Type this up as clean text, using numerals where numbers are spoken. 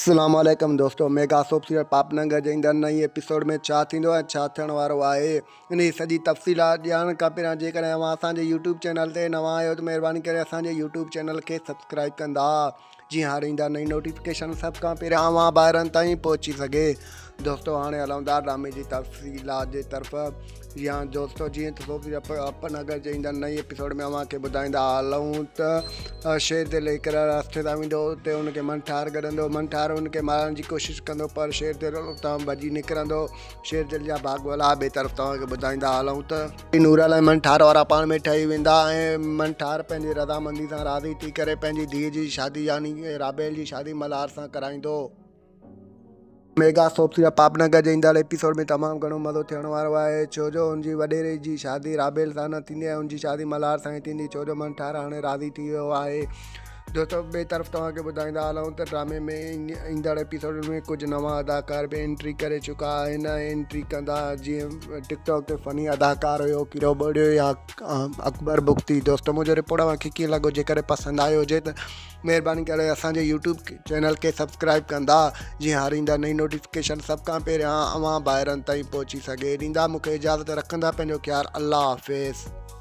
اسلام عليڪم دوستو ميگا سوپ سيريل پاپ ننگر جي ايندڙ نئين ايپيسوڊ ۾ ڇا ٿيندو ۽ ڇا ٿيڻ وارو آهي انهي سڄي تفصيلات ڄاڻڻ کان پهريان جيڪڏهن اوهان اسان جي يوٽيوب چينل تي نوان آهيو ته مهرباني ڪري اسان جي يوٽيوب چينل کي سبسڪرائب ڪندا جيئن هر ايندڙ نئين نوٽيفڪيشن سڀ کان پهريان اوهان ڀائرن تائين پهچي سگهي دوستو هاڻي هلون ٿا ڊرامي جي تفصيلات جي طرف جي ها دوستو جيئن ته سوپ اپ نگر جي ايندڙ نئين ايپيسوڊ ۾ اوهان کي ٻڌائيندا هلون ته شير دل هڪ رستي تان ويندو اتي ان کي منٺار گڏندو منٺار ان کي مارڻ جي ڪوشش ڪندو پر شير دل اتان ڀڄي نڪرندو شير دل جا ڀاڳ ولا ٻئي طرف توهان کي ٻڌائيندا هلون ته نورل ۽ منٺار وارا پاڻ ۾ ٺهي ويندا ۽ منٺار پنهنجي رضامندي سان راضي ٿي ڪري پنهنجي ڌيء جي شادي يعني رابيل جي شادي ملهار سان ڪرائيندو. ميگا سوپ سيريل پاپ نگر جي ايندڙ ايپيسوڊ ۾ تمام گهڻو مزو ٿيڻ وارو آهي ڇو جو ان جي وڏيري جي شادي رابيل سان نه ٿيندي ۽ ان جي شادي ملهار سان ئي ٿيندي ڇو جو منٺار هاڻي راضي ٿي ويو آهي دوستو ٻئي طرف توهان کي ٻڌائيندا هلون ته ڊرامي ۾ ايندڙ ايپيسوڊ ۾ ڪجهه نوان اداڪار به انٽري ڪري چڪا آهن ۽ انٽري ڪندا جيئن ٽڪ ٽاڪ تي فني اداڪار هيو ڪيرو ٻوڙيو يا اڪبر بگٽي دوستو منهنجو رپورٽ اوهان کي ڪيئن لڳو جيڪڏهن پسند آيو هجي ته مهرباني ڪري اسان جي يوٽيوب چينل کي سبسڪرائب ڪندا جيئن هر ايندڙ نئين نوٽيفڪيشن سڀ کان پهريان اوهان ڀائرن تائين پهچي سگهي ڏيندا مونکي اجازت رکندا پنهنجو خيال الله حافظ.